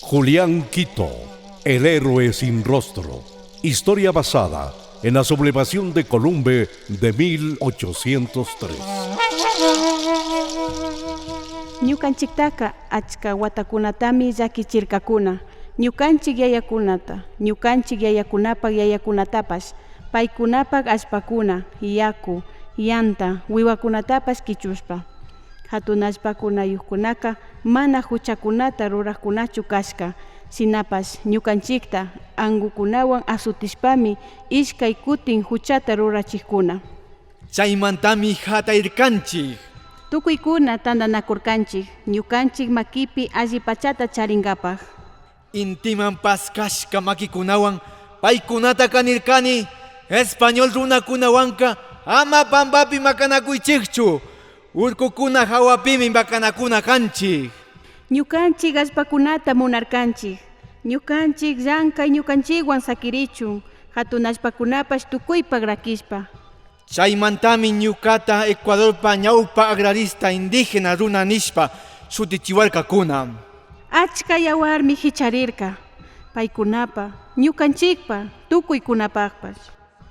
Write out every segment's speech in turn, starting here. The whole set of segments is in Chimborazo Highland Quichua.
Julián Quito, el héroe sin rostro. Historia basada en la sublevación de Columbe de 1803. Ñukanchiktaka achka watakunatami llakichirkakuna, ñukanchik yayakunata, ñukanchik yayakunapak yayakunatapash, paykunapak allpakuna, yaku, yanta, wiwakunatapash kichushpa. Hatun allpakunayukkunaka mana huchakunata rurakkunachu kashka, shinapash ñukanchikta angukunawan asutishpami ishkay kutin huchata rurachikkuna. Chaymantami hatarirkanchik. Tukuykuna tantanakurkanchik ñukanchik makipi alli pachata charinkapak. Intiman paskashka makikunawan paykunata kanirkani español runakunawanka ama pampapi makanakuychikchu, urkukuna hawapimi makanakuna kanchik. Ñukanchik allpakunata munarkanchik, ñukanchik llankay ñukanchikwan sakirichun, hatun allpakunapash tukuypak rakishpa. Chaymantami ñukata Ecuadorpa ñawpa agrarista indígena runa nishpa shutichiwarkakuna. Achka yawarmi hicharirka, paykunapa, ñukanchikpa, tukuykunapakpash.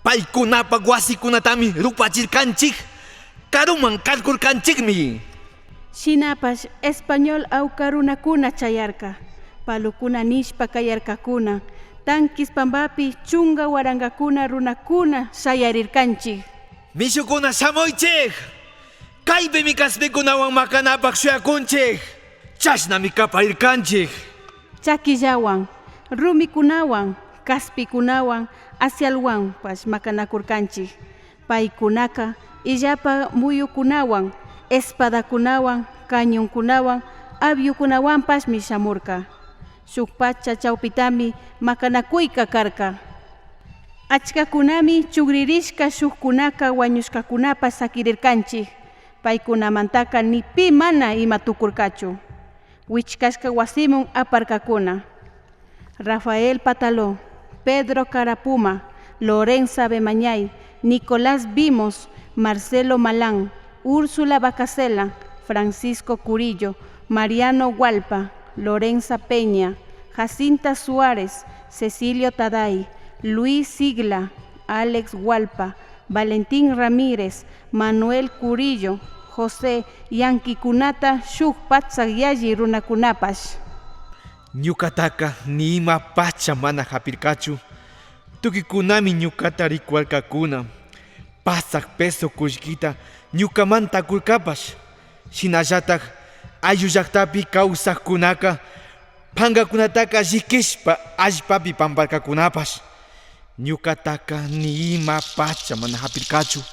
Paykunapa wasikunatami rupachirkanchik, karuman karkurkanchikmi. Shinapash español awka runakuna chayarka, palukuna nishpa kayarkakuna, Tanquis pampapi chunka warankakuna runakuna shayarirkanchik. Mishukuna shamuychik, kaypimi kaspikunawan makanapak shuyakunchik, chashnami kaparirkanchik. Chakillawan, rumikunawan, kaspikunawan, acialwanpash makanakurkanchik. Paykunaka illapa muyukunawan, espadakunawan, cañonkunawan, aviukunawanpashmi shamurka. Shuk pacha chawpitami makanakuyka karka. Achkakunami chukririshka shukkunaka wañushkakunapash sakirirkanchik. Paykunamantaka ni pi mana ima tukurkachu. Wichkashka wasimun aparkakuna. Rafael Pataló, Pedro Carapuma, Lorenza Bemañay, Nicolás Vimos, Marcelo Malán, Úrsula Bacasela, Francisco Curillo, Mariano Hualpa, Lorenza Peña, Jacinta Suárez, Cecilio Taday, Luis Sigla, Alex Hualpa, Valentín Ramírez, Manuel Curillo, José Yanquikunata shuk patsak yalli runakunapash. Ñukataka ni ima pacha mana hapirkachu, tukuykunami ñukata rikuwarkakuna, pasak peso kullkita ñukamanta kurkapash, shinallatak ayllu llaktapi kawsakkunaka pankakunataka llikishpa allpapi pamparkakunapash, ñukataka ni ima pacha mana hapirkachu.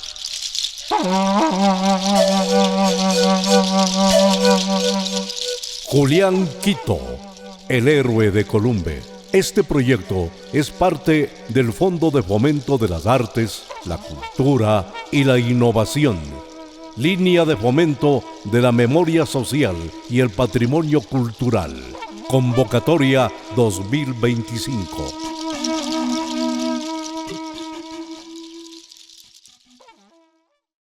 Julián Quito, el héroe de Columbe. Este proyecto es parte del Fondo de Fomento de las Artes, la Cultura y la Innovación. Línea de fomento de la memoria social y el patrimonio cultural. Convocatoria 2025.